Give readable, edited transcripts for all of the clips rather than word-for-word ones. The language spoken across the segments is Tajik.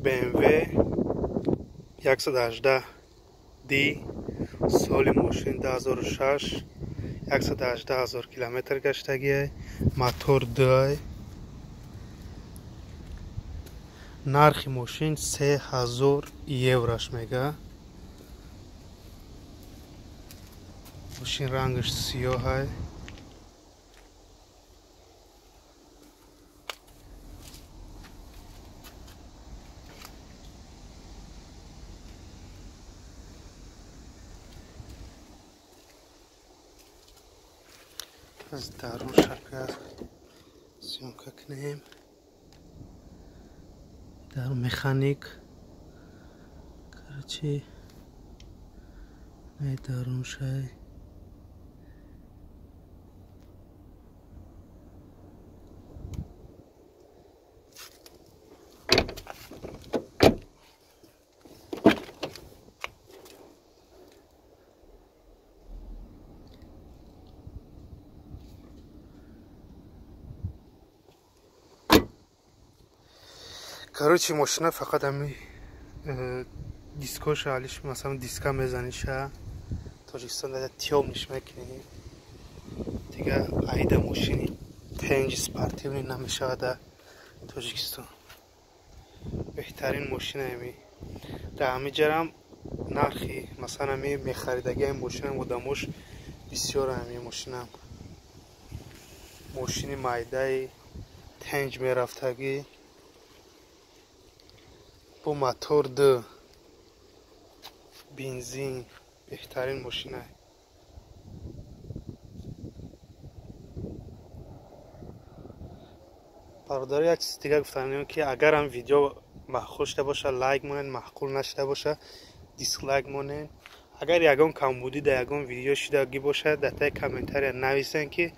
BMW 118 D, соли мошин 2006, 118 000 километр гаштагиай, мотор 2. Нархи мошин 3000 еврош мега. Мошин рангаш сиёҳай. Аз дарун шака съёмка кунем. Дар механик, короче, най дарун шай. Короче, мошина фақат ҳами дискоша алиш, масалан диска мезаниша, Тоҷикистон дада тёмниш мекунӣ. Дига айда мошини тенҷи спортивный намешавад дар Тоҷикистон. Беҳтарин мошина ҳами. Дар ҳами ҷарам нархи, масалан, ҳами мехаридагиҳами мошинам одамош бисёр ҳами мошинам. Мошини майдаи тенҷ мерафтагӣ бо мотор 2, бензин, беҳтарин мошина. Бародаро, як чиз дига гуфтам, ки агар ҳам видео маъқул шуда боша, лайк монед, маъқул нашуда боша, дислайк монед. Агар ягон камбудӣ дар ягон видео шудагӣ бошад, дар таи комментария нависен, ки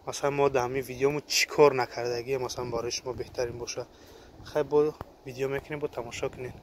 масалан мо дар ҳамин видеомо чӣ кор накардагӣ, масалан барои шумо беҳтарин бошад. Хай, бо видео мекунем, бо тамошо кунед.